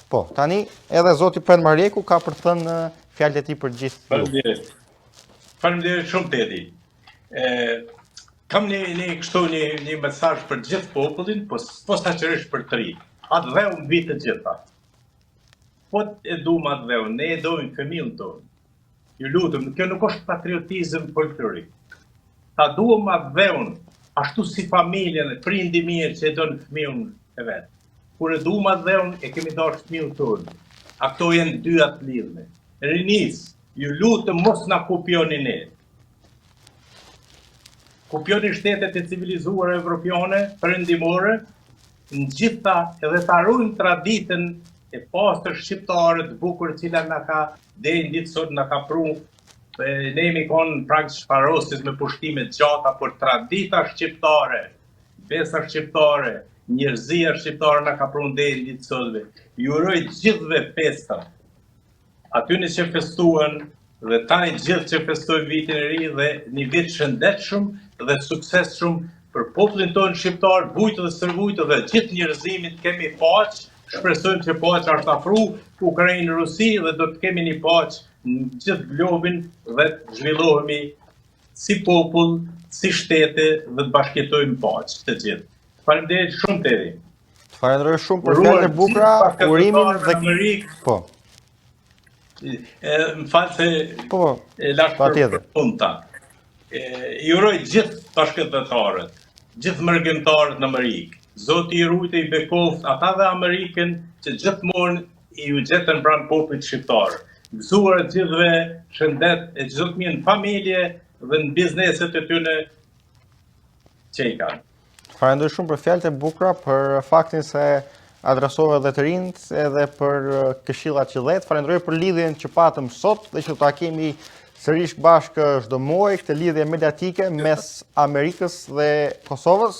Po, tani edhe zoti Prend Marjeku ka për të thënë fjalët e tij për gjithë. Faleminderit. Faleminderit shumë Tedi. E, kam një një kështu një një mesazh për gjithë popullin, po posaçërisht për të rinj. Atdheu mbi të gjitha. Po e duam atdheun, ne e dojmë fëmijën tonë. Ju lutem, kjo nuk është patriotizëm folklorik. Ta duam atdheun, ashtu si familjen dhe prindi mirë që e don fëmijën e vet. Kur e duam atdheun, e kemi dashur fëmijën tonë. A këto janë dyja të lidhme. Rinisë, ju lutem mos na kopjoni ne. Kopjoni shtetet e civilizuara evropiane, perëndimore, në gjitha edhe ta ruajmë traditën e pastër shqiptare të bukur e cila na ka deri në ditë sot na ka pru ne jemi konë në prag të shfarosjes me pushtime të gjata, por tradita shqiptare, besa shqiptare, njerëzia shqiptare na ka pru deri në ditë sotme. Ju uroj gjithëve festa. Atyne që festuan dhe tani gjithë që festojnë vitin e ri dhe një vit shëndetshëm dhe suksesshëm për popullin tonë shqiptar, bujtë dhe stërvujtë dhe gjithë njerëzimin të kemi paqe, shpresojmë që paqja është afru, Ukrainë, Rusi dhe do të kemi një paqe në gjithë globin dhe të zhvillohemi si popull, si shtete dhe të bashkëjetojmë në paqe të gjithë. Faleminderit shumë Tedi. Të falenderoj shumë për fjalët e bukura, urimin dhe Amerikë. Po. E, më fal se po, po, e lashë për fund ta. E, i uroj gjithë bashkatdhetarët, gjithë mërgimtarët në Amerikë. Zoti i rujtë i bekoftë ata dhe Amerikën që gjithmonë iu gjetën pranë popullit shqiptar. Gëzuar të gjithëve, shëndet e çdo të mirë në familje dhe në bizneset e tyre që i kanë. Falenderoj shumë për fjalët e bukura, për faktin se adresove edhe të rinjtë, edhe për këshillat që dhe. Falenderoj për lidhjen që patëm sot dhe që do ta kemi sërish bashkë çdo muaj këtë lidhje mediatike mes Amerikës dhe Kosovës.